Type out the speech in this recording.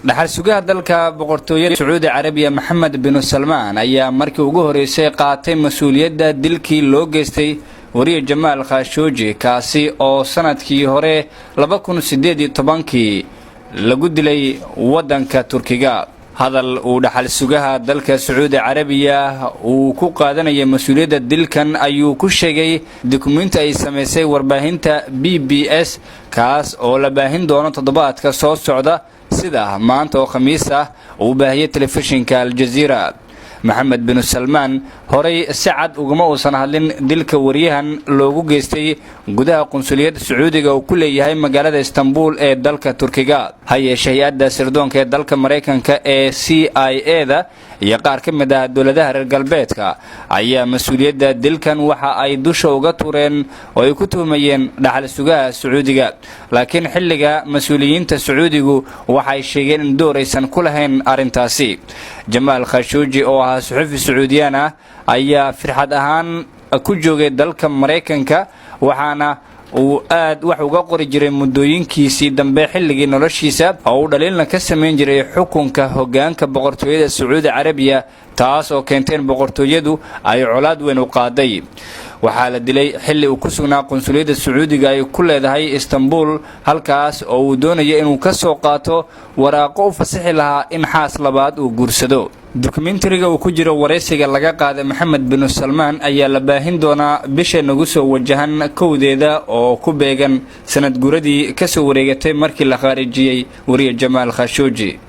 Dhaxal sugaha dalka Boqortooyada Sacuudi Carabiya, Maxamed Binu Salmaan, ayaa markii ugu horreysay qaatay mas-uuliyadda dilkii loo geystay wariye Jamaal Khashooji, kaasi oo sanadkii hore 2018-kii lagu dilay waddanka Turkiga. Hadal uu dhaxal sugaha dalka Sacuudi Carabiya uu ku qaadanayay mas-uuliyadda dilkan ayuu ku sheegay dukumenti ay samaysay warbaahinta BBS, kaas oo la baahin doono toddobaadka soo socda, sida maanta oo Khamiis ah uu baahiyey telefishinka Aljaziira. Maxamed Binu Salmaan horay si cad ugama uusan hadlin dilka wariyahan loogu geystay gudaha qunsuliyadda Sacuudiga uu ku leeyahay magaalada Istanbul ee dalka Turkiga. Ha yeeshe, hay-adda sirdoonka ee dalka Maraykanka ee CIA da iyo qaar ka mid ah dowladaha reer galbeedka ayaa mas-uuliyadda dilkan waxa ay dusha uga tuureen oo ay ku tuhmayeen dhaxal sugaha Sacuudiga. Laakiin xilliga mas-uuliyiinta Sacuudigu waxay sheegeen in door aysan ku lahayn arrintaasi. Jamaal Khashuuji oo ahaa suxufi Sacuudiyaan ah ayaa firxad ahaan ku joogay dalka Maraykanka, waxaana uu aad wax uga qori jiray muddooyinkiisii dambe xilligii noloshiisa, oo uu dhaliilna ka samayn jiray xukunka hoggaanka Boqortooyada Sacuudi Carabiya, taas oo keentay in boqortooyadu ay colaad weyn u qaaday. Waxaa la dilay xilli uu ku sugnaa qunsuliyadda Sacuudiga ay ku leedahay Istanbul, halkaas oo uu doonaya inuu ka soo qaato waraaqo u fasixi lahaa in xaas labaad uu guursado. Dokumentariga uu ku jiro waraysiga laga qaaday Maxamed Binu Salmaan ayaa la baahin doonaa bisha nagu soo wajahan 1-deeda, oo ku beegan sanad guradii kasoo wareegatay markii la khaarijiyey wariye Jamaal Khashooji.